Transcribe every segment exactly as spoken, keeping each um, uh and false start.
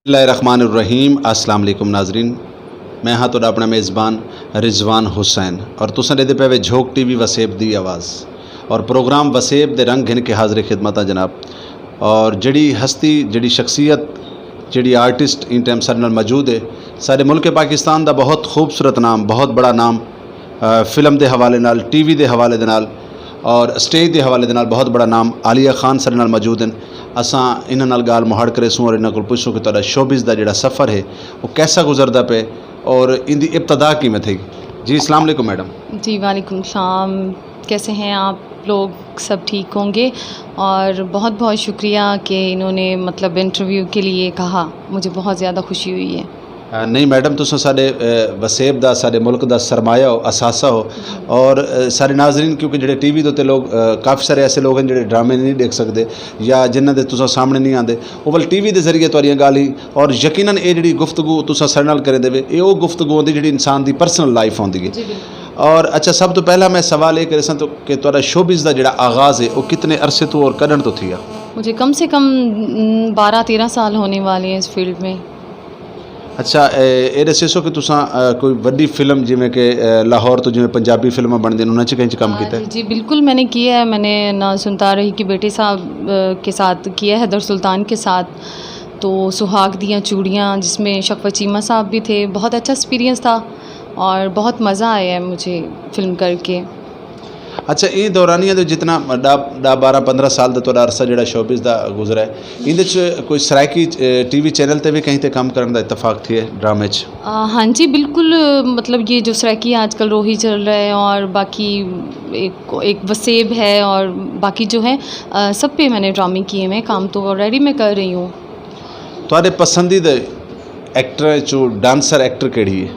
اللہ الرحمن الرحیم۔ السلام علیکم ناظرین، میں ہاں تہاڈا اپنا میزبان رضوان حسین، اور تساں دے پے وے جھوک ٹی وی وسیب دی آواز، اور پروگرام وسیب دے رنگ گھن کے حاضر خدمت ہاں جناب۔ اور جڑی ہستی، جڑی شخصیت، جڑی آرٹسٹ ان ٹائم سارے نال موجود ہے، سارے ملک پاکستان دا بہت خوبصورت نام، بہت بڑا نام، آ، فلم دے حوالے نال، ٹی وی دے حوالے دے نال اور سٹیج دے حوالے دے نال بہت بڑا نام عالیہ خان سارے نال موجود ہیں۔ اساں انہاں نال گال مہاڑ کرے سوں اور انہاں کول پوچھوں کہ تہاڈا شوبز دا جڑا سفر ہے، وہ کیسا گزردا پے اور ان دی ابتدا کیویں تھئی؟ جی، السلام علیکم میڈم۔ جی، وعلیکم السلام۔ کیسے ہیں آپ لوگ؟ سب ٹھیک ہوں گے؟ اور بہت بہت شکریہ کہ انہوں نے، مطلب، انٹرویو کے لیے کہا، مجھے بہت زیادہ خوشی ہوئی ہے۔ آ، نہیں میڈم، تساں ساڈے، آ، وسیب دا، ساڈے ملک دا سرمایہ ہو، اثاثہ ہو۔ اور، آ، سارے ناظرین، کیونکہ جڑے ٹی وی دے تے لوگ، آ، کافی سارے ایسے لوگ ہیں جڑے ڈرامے نہیں دیکھ سکدے یا جنہاں دے تساں سامنے نہیں آندے، وہ ول ٹی وی دے ذریعے تہاڈیاں گال ہی، اور یقیناً اے جڑی گفتگو تساں سارے نال کرے دے وے، اے او گفتگو ہوندی جڑی انسان دی پرسنل لائف ہوندی ہے۔ جی، بالکل۔ اور اچھا، سب تو پہلا میں سوال اے کرے ساں تو کہ تہاڈا شوبز دا جڑا آغاز ہے، وہ کتنے عرصے تو اور کڈن تو تھیا؟ مجھے کم سے کم، م، بارہ تیرہ سال ہونے والے ہیں اس فیلڈ میں۔ اچھا، اے، اے دسے سو کہ تساں، اے، کوئی وڈی فلم جویں کہ، اے، لاہور تو جویں پنجابی فلماں بندیاں انہاں چ کہیں چ کم آ، کیتا ہے؟ جی، جی، بالکل، میں نے کیا ہے، میں نے نا سلطان راہی کی بیٹی صاحب، اے، کے ساتھ کیا ہے، حیدر سلطان کے ساتھ۔ تو سہاگ دیاں چوڑیاں، جس میں شفقت چیمہ صاحب بھی تھے، بہت اچھا ایکسپیرینس تھا اور بہت مزہ آیا ہے مجھے فلم کر کے۔ اچھا، ایں دورانیہ دے جتنا ڈا، ڈا بارہ پندرہ سال دا تہاڈا عرصہ جڑا شوبز دا گزرا ہے، ایندے چ کوئی سرائیکی، اے، ٹی وی چینل تے بھی کہیں تے کام کرن دا اتفاق تھیا ہے ڈرامے چ؟ آ، ہاں جی، بالکل، مطلب، یہ جو سرائیکی آج کل روہی چل رہا ہے اور باقی ایک، ایک وسیب ہے اور باقی جو ہے، آ، سب پہ میں نے ڈرامے کیے ہوئے ہیں، کام تو آلریڈی میں کر رہی ہوں۔ تہاڈے پسندیدہ ایکٹر چوں ڈانسر ایکٹر کیڑی ہے؟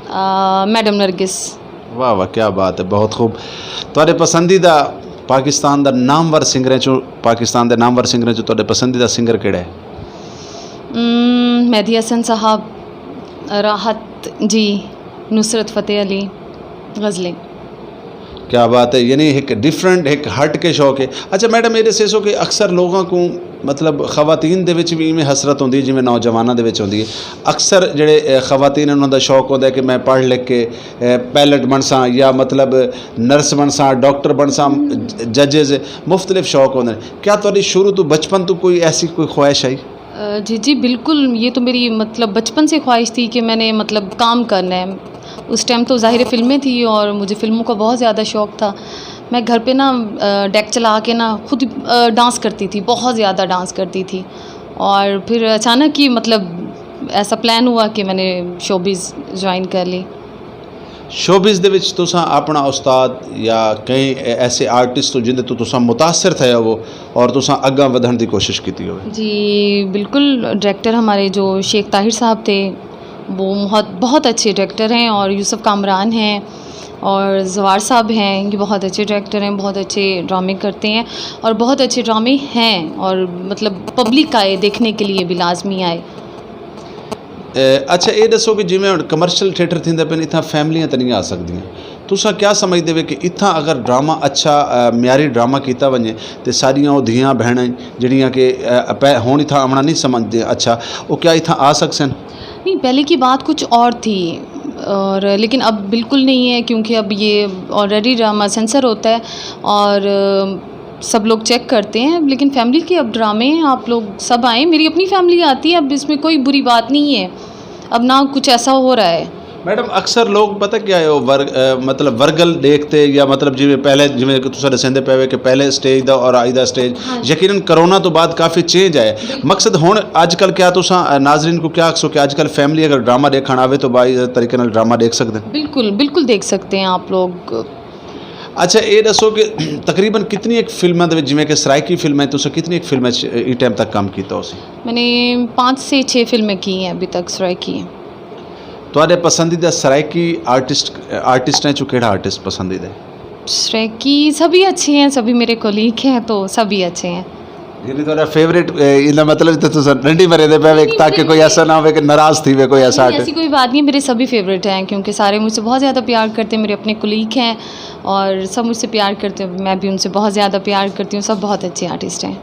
آ، میڈم نرگس۔ واہ واہ، کیا بات ہے، بہت خوب۔ تہاڈے پسندیدہ پاکستان دا نامور سنگراں چوں، پاکستان دے نامور سنگراں چوں تہاڈے پسندیدہ سنگر کیڑا ہے؟ ام، مہدی حسن صاحب، راحت جی، نصرت فتح علی، غزلیں۔ کیا بات ہے، یعنی ایک ڈیفرنٹ، ایک ہٹ کے شوق ہے۔ اچھا میڈم، یہ دسے سو کہ اکثر لوگوں کو، مطلب، خواتین دے وچ بھی ایویں حسرت ہوندی ہے جویں نوجواناں دے وچ ہوندی ہے۔ اکثر جڑے، اے، خواتین انہاں دا شوق ہوندا ہے کہ میں پڑھ لکھ کے، اے، پائلٹ بنساں یا، مطلب، نرس بنساں، ڈاکٹر بنساں، ججز، مختلف شوق ہوندے نے۔ کیا تہاڈی شروع تو، بچپن تو کوئی ایسی کوئی خواہش آئی؟ آ، جی، جی، بالکل، یہ تو میری، مطلب، بچپن سے خواہش تھی کہ میں نے، مطلب، کام کرنا ہے۔ اس ٹائم تو ظاہر ہے فلمیں تھی اور مجھے فلموں کا بہت زیادہ شوق تھا۔ میں گھر پہ نا، آ، ڈیک چلا کے نا خود، آ، ڈانس کرتی تھی، بہت زیادہ ڈانس کرتی تھی۔ اور پھر اچانک ہی، مطلب، ایسا پلان ہوا کہ میں نے شوبز جوائن کر لی۔ شوبز دے وچ تساں اپنا استاد یا کئی ایسے آرٹسٹ ہو جن دے تو تساں متاثر تھے ہو اور تساں اگاں ودھن دی کوشش کیتی ہوئے؟ جی، بالکل، ڈائریکٹر ہمارے جو شیخ طاہر صاحب تھے، وہ بہت، بہت اچھے ڈائریکٹر ہیں، اور یوسف کامران ہیں اور زوار صاحب ہیں، یہ بہت اچھے ڈائریکٹر ہیں، بہت اچھے ڈرامے کرتے ہیں اور بہت اچھے ڈرامے ہیں، اور، مطلب، پبلک آئے دیکھنے کے لیے بھی، لازمی آئے۔ اے، اچھا، اے دسو کہ جویں ہن کمرشل تھیٹر تھیندا پئے، اتھاں فیملیاں تے نہیں آ سکدیاں۔ تساں کیا سمجھدے وے کہ اتھاں اگر ڈرامہ اچھا، اے، معیاری ڈرامہ کیتا ونجے تے ساڈیاں او دھیاں بہناں جڑیاں کہ، اے، پہ-، ہن اتھاں آونا نہیں سمجھدے، اچھا، او کیا اتھاں آ سکسن؟ نہیں، پہلے کی بات کچھ اور تھی، اور لیکن اب بالکل نہیں ہے، کیونکہ اب یہ آلریڈی ڈرامہ سینسر ہوتا ہے اور سب لوگ چیک کرتے ہیں، لیکن فیملی کے اب ڈرامے ہیں، آپ لوگ سب آئیں، میری اپنی فیملی آتی ہے، اب اس میں کوئی بری بات نہیں ہے، اب نہ کچھ ایسا ہو رہا ہے۔ میڈم، اکثر لوگ پتہ کیا ہے، وہ ور-، اے، مطلب، ورگل دیکھتے یا، مطلب، جی پہلے، جی کہ تساں دسیندے پے وے کہ پہلے سٹیج دا اور آج دا سٹیج، ہاں جی۔ یقیناً کرونا تو بعد کافی چینج آیا ہے۔ بالکل۔ مقصد ہن اج کل کیا تساں، اے، ناظرین کو کیا آکھسو کہ اج کل فیملی اگر ڈرامہ دیکھن آوے تو بائی طریقے نال ڈرامہ دیکھ سکدے؟ بالکل، بالکل دیکھ سکتے ہیں آپ لوگ۔ اچھا، اے دسو کہ تقریباً کتنی ایک فلماں دے وچ، جویں کہ سرائیکی فلم ہے، تساں کتنی ایک فلم وچ اس ٹائم تک کام کیتا ہو سی؟ میں نے پانچ سے چھ فلمیں کی ہیں ابھی تک سرائیکی۔ تہاڈے پسندیدہ سرائیکی آرٹسٹ، آرٹسٹاں چوں کیڑا آرٹسٹ پسندیدہ ہے؟ سرائیکی سبھی اچھے ہیں، سبھی میرے کولیگ ہیں، تو سبھی اچھے ہیں۔ یعنی تہاڈا فیورٹ، اے، ایندا مطلب تے تساں ڈنڈی مرے دے پے وے، نہیں، تاکہ کوئی ایسا نہ ہوے کہ ناراض تھی وے کوئی ایسا نہیں، آرٹسٹ۔ ایسی کوئی بات نہیں، میرے سبھی فیورٹ ہیں، کیونکہ سارے مجھ سے بہت زیادہ پیار کرتے ہیں، میرے اپنے کولیگ ہیں اور سب مجھ سے پیار کرتے ہیں، میں بھی ان سے بہت زیادہ پیار کرتی ہوں، سب بہت اچھے آرٹسٹ ہیں۔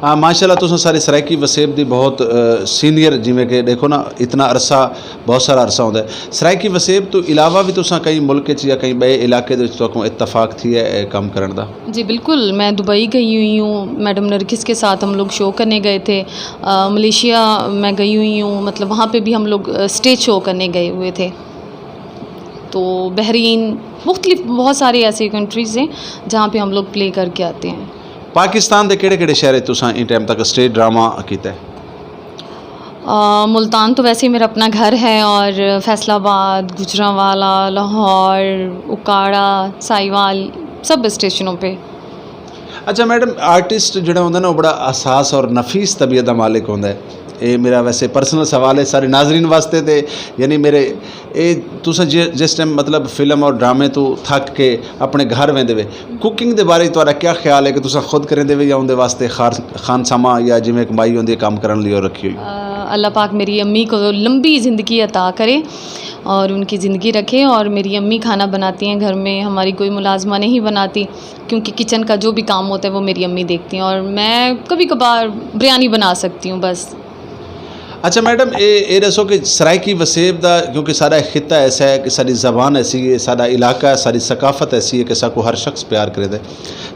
ہاں، ماشاءاللہ، تساں سارے سرائیکی وسیب دی بہت، اے، سینئر، جویں کہ دیکھو نا، اتنا عرصہ، بہت سارا عرصہ ہوندا ہے۔ سرائیکی وسیب تو علاوہ بھی تساں کئی ملک وچ یا کئی بئے علاقے دے وچ تہاکوں اتفاق تھی ہے، اے کم کرن دا؟ جی، بالکل۔ میں دبئی گئی ہوئی ہوں، میڈم نرگس کے ساتھ ہم لوگ شو کرنے گئے تھے۔ آ، ملیشیا میں گئی ہوئی ہوں، مطلب، وہاں پہ بھی ہم لوگ، آ، اسٹیج شو کرنے گئے ہوئے تھے۔ تو بحرین، مختلف بہت سارے ایسے کنٹریز ہیں جہاں پہ ہم لوگ پلے کر کے آتے ہیں۔ پاکستان دے کہڑے کہڑے شہر وچ تساں اس ٹائم تک اسٹیج ڈرامہ کیتا ہے؟ آ، ملتان تو ویسے ہی میرا اپنا گھر ہے، اور فیصل آباد، گوجرانوالہ، لاہور، اکاڑا، ساہیوال، سب اسٹیشنوں پہ۔ اچھا میڈم، آرٹسٹ جڑا ہوندا نا، وہ بڑا حساس اور نفیس طبیعت دا مالک ہوندا ہے۔ اے میرا ویسے پرسنل سوال ہے سارے ناظرین واسطے تے، یعنی میرے، اے تساں جے-، جس ٹائم، مطلب، فلم اور ڈرامے تو تھک کے اپنے گھر ویندے وے، کوکنگ دے بارے تہاڈا کیا خیال ہے کہ تساں خود کریندے وے یا اون دے واسطے خار-، خان سما یا جویں کمائی ہوندی ہے کام کرن لئی اور رکھی ہوئی؟ آ، اللہ پاک میری امی کو لمبی زندگی عطا کرے اور ان کی زندگی رکھے۔ اور میری امی کھانا بناتی ہیں گھر میں، ہماری کوئی ملازمہ نہیں بناتی، کیونکہ کچن کا جو بھی کام ہوتا ہے وہ میری امی دیکھتی ہیں، اور میں کبھی کبھار بریانی بنا سکتی ہوں بس۔ اچھا میڈم، اے اے دسو کہ سرائیکی وسیب دا، کیونکہ سارا ایک خطہ ایسا ہے کہ ساری زبان ایسی ہے، سارا علاقہ، ساری ثقافت ایسی ہے کہ ساکو ہر شخص پیار کرے دے۔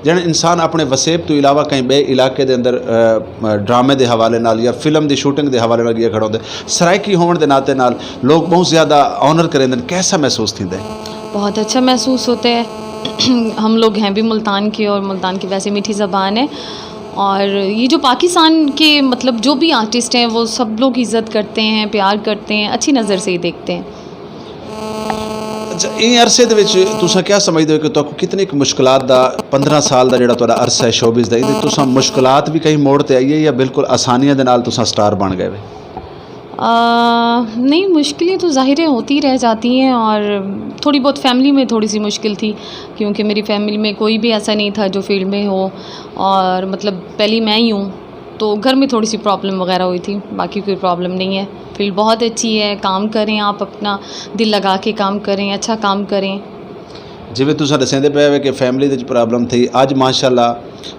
جن انسان اپنے وسیب تو علاوہ کہیں بے علاقے دے اندر، اے، ڈرامے دے حوالے نال یا فلم دی شوٹنگ دے حوالے نال گیا کھڑا ہوندے، سرائیکی ہون دے ناطے نال لوگ بہت زیادہ آنر کرے دے، کیسا محسوس تھیندا ہے؟ بہت اچھا محسوس ہوتا ہے۔ ہم لوگ ہیں بھی ملتان کے، اور ملتان کی ویسے میٹھی زبان ہے۔ اور یہ جو پاکستان کے، مطلب، جو بھی آرٹسٹ ہیں، وہ سب لوگ عزت کرتے ہیں، پیار کرتے ہیں، اچھی نظر سے ہی دیکھتے ہیں۔ اچھا، این عرصے دے وچ تساں کیا سمجھدے ہو کہ تہاکوں کتنی کُ مشکلات دا، پندرہ سال دا جڑا تہاڈا عرصہ ہے شوبز دا، ایندے تساں مشکلات بھی کہیں موڑ تے آئی ہے یا بالکل آسانیاں دے نال تساں سٹار بن گئے وے؟ آ، نہیں، مشکلیں تو ظاہر ہے ہوتی رہ جاتی ہیں، اور تھوڑی بہت فیملی میں تھوڑی سی مشکل تھی، کیونکہ میری فیملی میں کوئی بھی ایسا نہیں تھا جو فیلڈ میں ہو، اور مطلب پہلی میں ہی ہوں، تو گھر میں تھوڑی سی پرابلم وغیرہ ہوئی تھی، باقی کوئی پرابلم نہیں ہے۔ فیلڈ بہت اچھی ہے، کام کریں، آپ اپنا دل لگا کے کام کریں، اچھا کام کریں۔ جیویں تساں دسیندے پئے وے کہ فیملی دے وچ پرابلم تھی، اج ماشاءاللہ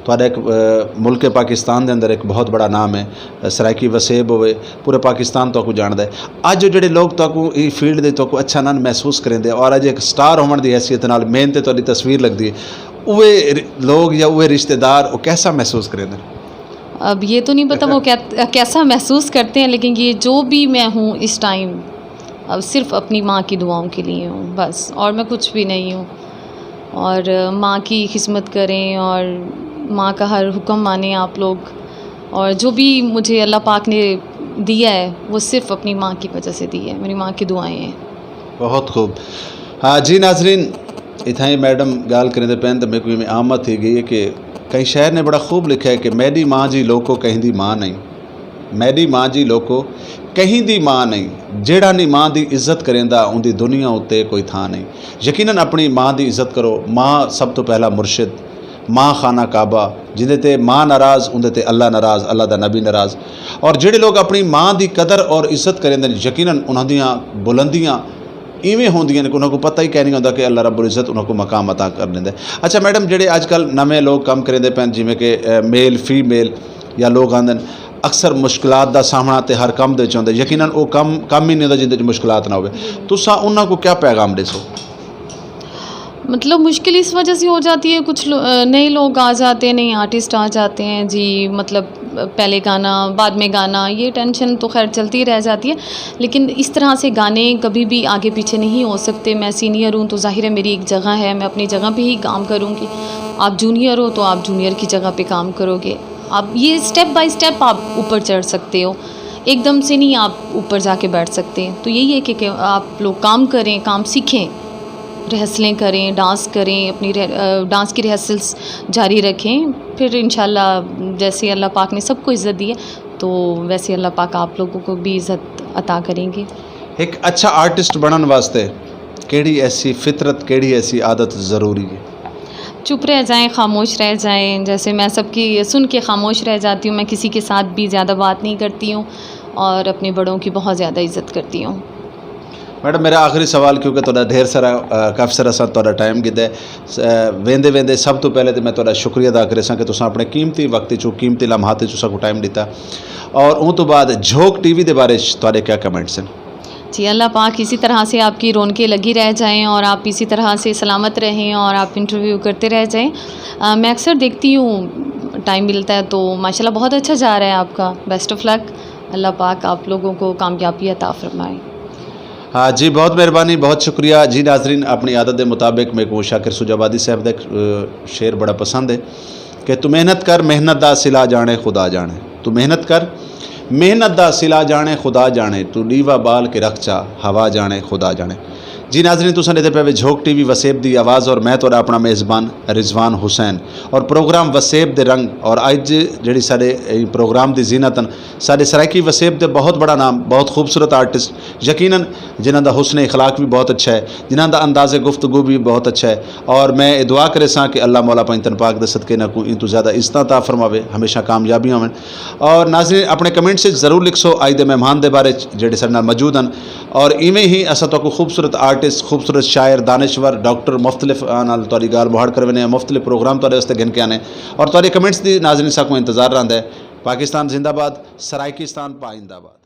تہاڈا ایک، اے، ملک پاکستان دے اندر ایک بہت بڑا نام ہے، اے، سرائیکی وسیب ہوئے، پورے پاکستان تہاکوں جاندا ہے۔ اج جڑے لوگ تہاکوں ای فیلڈ دے تہاکوں اچھا نہ محسوس کریندے اور اج ایک سٹار ہون دی حیثیت نال مین تے تہاڈی تصویر لگدی ہے، اوے ر-، لوگ یا اوے رشتہ دار او کیسا محسوس کریندے؟ اب یہ تو نہیں پتا وہ کیا، کیسا محسوس کرتے ہیں، لیکن یہ جو بھی میں ہوں اس ٹائم، اب صرف اپنی ماں کی دعاؤں کے لیے ہوں بس، اور میں کچھ بھی نہیں ہوں۔ اور ماں کی خدمت کریں اور ماں کا ہر حکم مانیں آپ لوگ، اور جو بھی مجھے اللہ پاک نے دیا ہے، وہ صرف اپنی ماں کی وجہ سے دی ہے، میری ماں کی دعائیں ہیں۔ بہت خوب۔ ہاں جی ناظرین، اتھاں ہی میڈم گال کریندے پین تے میرے کو ایویں آمد تھی گئی ہے کہ کہیں شاعر نے بڑا خوب لکھا ہے کہ میری ماں جی لوکو کہیں دی ماں نہیں، میری ماں جی لوکو کہیں دی ماں نہیں، جیڑا نہیں ماں دی عزت کریندا اوندی دنیا اُتے کوئی تھاں نہیں۔ یقیناً اپنی ماں دی عزت کرو، ماں سب تو پہلا مرشد، ماں خانہ کعبہ، جندے تے ماں ناراض اوندے تے اللہ ناراض، اللہ دا نبی ناراض۔ اور جڑے لوگ اپنی ماں دی قدر اور عزت کریندے نے، یقیناً انہاں دیاں بلندیاں ایویں ہوندیاں نے کہ انہاں کو پتہ ہی کہہ نہیں ہوندا کہ اللہ رب العزت انہاں کو مقام عطا کر دیندا ہے۔ اچھا میڈم، جڑے اج کل نویں لوگ کم کریندے پین، جویں کہ، اے، میل، فیمیل یا لوگ آندے نے، اکثر مشکلات دا سامنا تے ہر کم دے وچ ہوندا ہے۔ یقیناً او کم، کم ہی نہیں ہوندا جندے وچ مشکلات نہ ہوئے۔ تساں انہاں کو کیا پیغام دے سو؟ مطلب مشکل اس وجہ سے ہو جاتی ہے، کچھ لو-، آ، نئے لوگ آ جاتے ہیں، نئے آرٹسٹ آ جاتے ہیں جی، مطلب پہلے گانا، بعد میں گانا، یہ ٹینشن تو خیر چلتی رہ جاتی ہے، لیکن اس طرح سے گانے کبھی بھی آگے پیچھے نہیں ہو سکتے۔ میں سینئر ہوں تو ظاہر ہے میری ایک جگہ ہے، میں اپنی جگہ پہ ہی کام کروں گی۔ آپ جونیئر ہو تو آپ جونیئر کی جگہ پہ کام کرو گے۔ آپ یہ اسٹیپ بائی اسٹیپ آپ اوپر چڑھ سکتے ہو، ایک دم سے نہیں آپ اوپر جا کے بیٹھ سکتے۔ تو یہی ہے کہ، کہ آپ لوگ کام کریں، کام سیکھیں، ریہرسلیں کریں، ڈانس کریں، اپنی رہ-، آ، ڈانس کی ریہرسلز جاری رکھیں۔ پھر انشاءاللہ جیسے اللہ پاک نے سب کو عزت دی ہے، تو ویسے اللہ پاک آپ لوگوں کو بھی عزت عطا کریں گے۔ ایک اچھا آرٹسٹ بنن واسطے کیڑی ایسی فطرت، کیڑی ایسی عادت ضروری ہے؟ چپ رہ جائیں، خاموش رہ جائیں۔ جیسے میں سب کی سن کے خاموش رہ جاتی ہوں، میں کسی کے ساتھ بھی زیادہ بات نہیں کرتی ہوں اور اپنے بڑوں کی بہت زیادہ عزت کرتی ہوں۔ میڈم، میرا آخری سوال، کیونکہ تہاڈا ڈھیر سارا، کافی سارا سا تہاڈا ٹائم گدا ہے۔ ویندے ویندے سب توں پہلے تے میں تہاڈا شکریہ ادا کرے ساں کہ تساں اپنے قیمتی وقت چوں، قیمتی لمحات چوں ساکوں ٹائم دتا۔ اور اون توں بعد جھوک ٹی وی دے بارے چ تہاڈے کیا کمنٹس ہیں؟ جی، اللہ پاک اسی طرح سے آپ کی رونقیں لگی رہ جائیں اور آپ اسی طرح سے سلامت رہیں اور آپ انٹرویو کرتے رہ جائیں۔ میں اکثر دیکھتی ہوں، ٹائم ملتا ہے تو ماشاءاللہ بہت اچھا جا رہا ہے آپ کا۔ بیسٹ آف لک۔ اللہ پاک آپ لوگوں کو کامیابی عطا فرمائے۔ ہاں جی، بہت مہربانی، بہت شکریہ جی۔ ناظرین، اپنی عادت دے مطابق میرے کو شاکر سجاوادی صاحب دا ایک شعر بڑا پسند ہے کہ تو محنت کر، محنت دا صلہ جانے خدا جانے۔ تو محنت کر، محنت دا صلہ جانے خدا جانے۔ تو لیوا بال کے رکھ چا، ہوا جانے خدا جانے۔ جی ناظرین، تساں دے پے وے جھوک ٹی وی وسیب دی آواز اور میں تہاڈا اپنا میزبان رضوان حسین۔ اور پروگرام وسیب دے رنگ، اور اج جڑی ساڈے پروگرام دی زینت ہن، ساڈے سرائیکی وسیب دے بہت بڑا نام، بہت خوبصورت آرٹسٹ، یقیناً جنہاں دا حسن اخلاق بھی بہت اچھا ہے، جنہاں دا انداز گفتگو بھی بہت اچھا ہے۔ اور میں یہ دعا کرے ساں کہ اللہ مولا پنجتن پاک دے صدقے نہ کو ان تو زیادہ عزتاں عطا فرماوے، ہمیشہ کامیابیاں ہون۔ اور ناظرین، اپنے کمنٹ سے ضرور لکھ سو آج دے مہمان دے بارے چ جڑے سارے نال موجود ہیں۔ اور ایویں ہی اسا تو کو خوبصورت آرٹسٹ، خوبصورت شاعر، دانشور، ڈاکٹر مختلف نال تاری گال مہاڑ کروینے ہیں، مختلف پروگرام تاری واسطے گھن کے آنے۔ اور تاری کمنٹس دی ناظرین سا کو انتظار رہندا ہے۔ پاکستان زندہ باد، سرائیکستان پائندہ باد۔